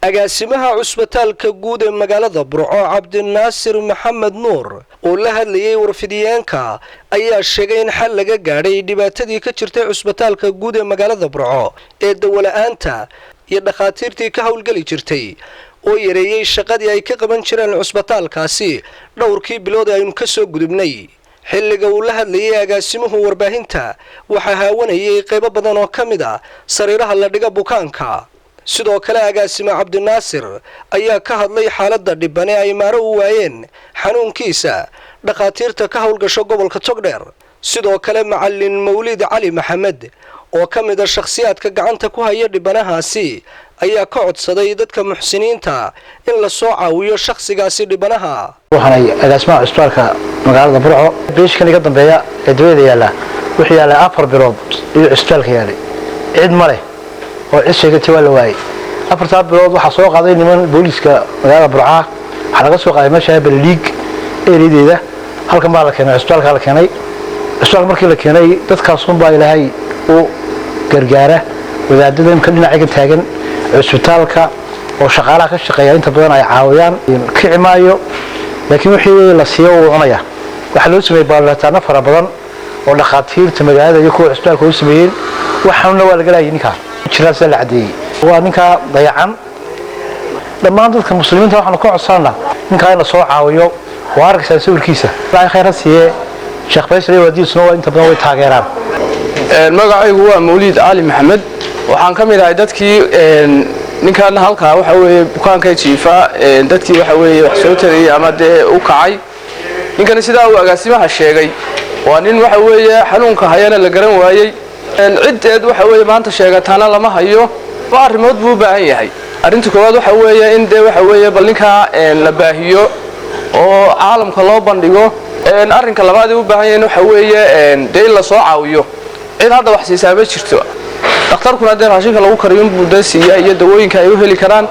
Agaasimaha cusbitaalka guud ee magaalada Burco, Cabdinaasir Maxamed Nuur, oo la hadlayay warfidiyeenka, ayaa sheegay in xal laga gaadhay dhibaatadii ka jirtay cusbitaalka guud ee magaalada Burco ee dawola'aanta iyo dhakhaatiirtii ka howlgeli jirtay oo yareeyey shaqadii ay ka qaban jireen cusbitaalkaasi dhowrkii bilood ee aynu ka soo gudubnay. Xilliga uu la hadlayay agaasimuhu warbaahinta, waxaa haawanayay qaybo badan oo ka mid a sariiraha la dhiga bukaanka. Sidoo kale, agaasime Cabdinaasir ayaa ka hadlay xaaladda dhibane ay maaro u waayeen xanuunkiisa dhakhaatiirta ka howlgasho gobolka Togdheer. Sidoo kale, macalin Mawliid Cali Maxamed oo ka mid a shakhsiyaadka gacanta ku haya dhibanahaasi ayaa ka codsaday dadka muxsiniinta in la soo caawiyo shakhsigaasi dhibanaha. Waxaanay agaasimaha cusbitaalka magaalada Burco. Beeshkan iga dambeeya ee dawada yaalla wuxuu yaallay 4 bilood iyo cusbitaalka yaalay. Cid ma leh oo cid sheegatay waa la waayey. 4-taa bilood waxaa soo qaaday niman booliiska magaalada Burcaa. Waxaa laga soo qaaday meesha Balliig eerideeda. Halkan baa la keenay, cusbitaalkaa la keenay. Cusbitaalka markii la keenay, dadkaasunbaa Ilaahay u gargaara. Wadaadada imka dhinacayga taagan cusbitaalka oo shaqaalaha ka shaqeeya inta badan ay caawiyaan. Kici maayo, laakiin wixii la siiyo wuu cunaya. Waxaa loo sameeyey baaritaano fara badan oo dhakhaatiirta magaalada iyo kuwa cusbitaalka u sameeyeen. Wax xanuunna waa laga laayay ninkaa jiraa, sida la caddeeyey. Waa ninkaa dayacan. Dhammaan dadka muslimiinta waxaanu ka codsananaa ninkaa in la soo caawiyo. Waa arkaysaa sawirkiisa. Ilaahay khayr ha siiye, Sheekh Faysal iyo waadiisuna waa inta badan way taageeraan. Magacaygu waa Mawliid Cali Maxamed. Waxaan ka mid ahay dadkii ninkan halkaa waxa weeye bukaanka jiifa, dadkii waxa weeye wax soo tarayay ama dee u kacay. Ninkani, sidaa uu agaasimaha sheegay, waa nin waxa weeye xanuunka hayana la garan waayey, ciddeed waxa weeye maanta sheegataana lama hayo. Laba arrimood buu u baahan yahay. Arrinta koowaad waxa weeye in dee waxa weeye bal ninkaa la baahiyo oo caalamka loo bandhigo. Arrinka labaad ee u baahan yahay waxa weeye dee in lasoo caawiyo. Cid hadda wax siisaa ma jirto. Dhakhtarkuna dee raashinka lagu kariyo buu dee siiyaa iyo dawooyinka ay u heli karaan.